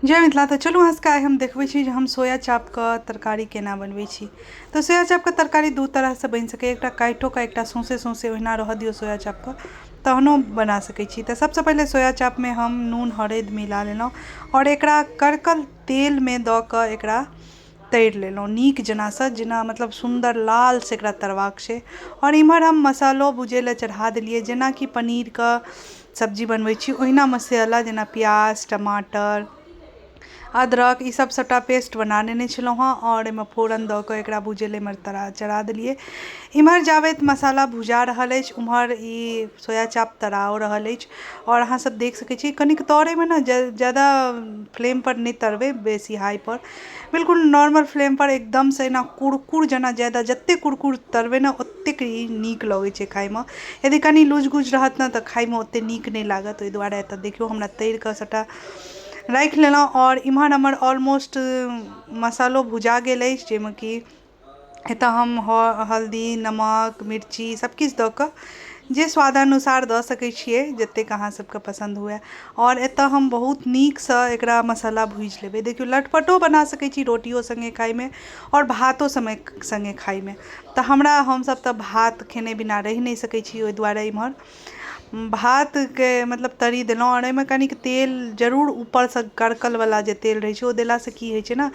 जय मिथिला। तऽ चलू अहाँ आइ हम देखबै छी जे हम सोया चापके तरकारी केना बनबै छी। तऽ सोया चापके तरकारी दू तरहसँ बनि सकैए, एकटा काटिओ कऽ, एकटा सौँसे सौँसे ओहिना रहऽ दियौ सोया चापके तहनो बना सकै छी। तऽ सबसँ पहिले सोया चापमे हम नून हरदि मिला लेलहुँ आओर एकरा करकल तेलमे दऽ कऽ एकरा तरि लेलहुँ नीक जेनासँ, जेना मतलब सुन्दर लालसँ एकरा तरबाक छै। आओर इम्हर हम मसालो भुजै लए चढ़ा देलियै, जेनाकि पनीरके सब्जी बनबै छी ओहिना मसाला, जेना प्याज टमाटर अदरक ई सब सबटा पेस्ट बना लेने छलहुँ हँ आओर एहिमे फोरन दऽ कऽ एकरा भुजै लए इम्हर चढ़ा देलियै। इम्हर जाबैत मसाला भुजा रहल अछि उम्हर ई सोया चाप तराओ रहल अछि। आओर अहाँ सब देख सकै छी कनिक तरैमे ने ज्यादा फ्लेमपर नहि तरबै, बेसी हाइपर, बिल्कुल नॉर्मल फ्लेमपर एकदमसँ एना कुरकुर जेना, ज्यादा जतेक कुरकुर तरबै ने ओतेक ई नीक लगै छै खाइमे। यदि कनि लुज गुज रहत ने तऽ खाइमे ओतेक नीक नहि लागत। ओहि दुआरे एतऽ देखियौ हमरा तरि कऽ सभटा राखि लेलहुँ। आओर इम्हर हमर ऑलमोस्ट मसालो भुजा गेल अछि, जाहिमे कि एतऽ हम हल्दी नमक मिर्ची सभ किछु दऽ कऽ जे स्वादानुसार दऽ सकै छियै, जतेक अहाँ सबके पसन्द हुए। आओर एतऽ हम बहुत नीकसँ एकरा मसाला भूजि लेबै। देखियौ लटपटो बना सकै छी रोटियो सङ्गे खाइमे आओर भातो सङ्गे खाइमे। तऽ हमरा हमसभ तऽ भात खेने बिना रहि नहि सकै छी, ओहि दुआरे इम्हर भातके मतलब तरी देलहुँ। आओर एहिमे कनिक तेल जरूर ऊपरसँ करकलवला जे तेल रहै छै ओ देलासँ की होइ छै ने,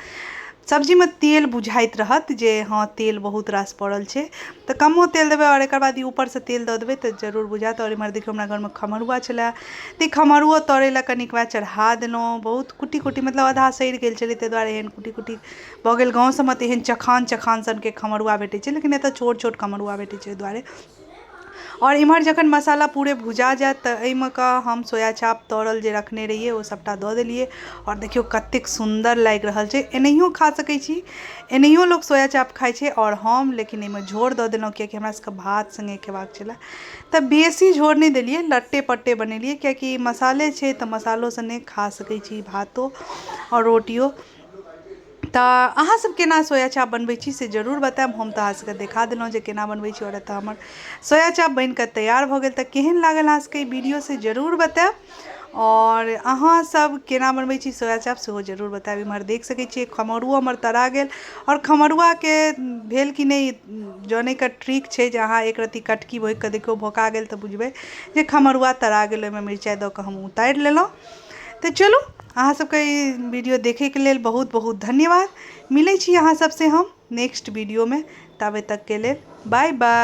सब्जीमे तेल बुझाइत रहत जे हँ तेल बहुत रास पड़ल छै। तऽ कमो तेल देबै आओर एकर बाद ई ऊपरसँ तेल दऽ देबै तऽ जरूर बुझायत। आओर इम्हर देखियौ हमरा घरमे खमरुआ छलै, तऽ ई खमरुओ तरै लए कनिक वएह चढ़ा देलहुँ। बहुत कुट्टी कुट्टी मतलब आधा सड़ि गेल छलै, ताहि दुआरे एहन कुट्टी कुट्टी भऽ गेल। गाँव सबमे तऽ एहन चखान चखान सनके खमरुआ भेटै छै, लेकिन एतऽ छोट छोट खमरुआ भेटै छै ओहि दुआरे। आओर इम्हर जखन मसाला पूरे भुजा जायत तऽ एहिमे कऽ हम सोया चाप तरल जे रखने रहियै ओ सभटा दऽ देलियै। आओर देखियौ कतेक सुन्दर लागि रहल छै। एनाहियो खा सकै छी, एनाहियो लोक सोया चाप खाइ छै। आओर हम लेकिन एहिमे झोर दऽ देलहुँ, कियाकि हमरा सबके भात सङ्गे खेबाक छलै। तऽ बेसी झोर नहि देलियै, लट्टे पट्टे बनेलियै, कियाकि मसाले छै तऽ मसालो सङ्गे खा सकै छी भातो आओर रोटियो। तऽ अहाँसभ केना सोया चाप बनबै छी से जरूर बतायब। हम तऽ अहाँसभके देखा देलहुँ जे केना बनबै छी। आओर एतऽ हमर सोया चाप बनि कऽ तैयार भऽ गेल। तऽ केहन लागल अहाँसभके ई वीडियो से जरूर बतायब, आओर अहाँसभ केना बनबै छी सोया चाप सेहो जरूर बतायब। इम्हर देख सकै छियै खमरुओ हमर तरा गेल। आओर खमरुआके भेल कि नहि जनैके ट्रिक छै जे अहाँ एक रत्ती कटकी भोँकि कऽ देखियौ, भोका गेल तऽ बुझबै जे खमरुआ तरा गेल। ओहिमे मिरचाइ दऽ कऽ हम उतारि लेलहुँ। तऽ चलू अहाँ सबके ई वीडियो देखैके लेल बहुत बहुत धन्यवाद। मिलै छी अहाँ सबसँ हम नेक्स्ट वीडियोमे, ताबे तकके लेल बाय बाय।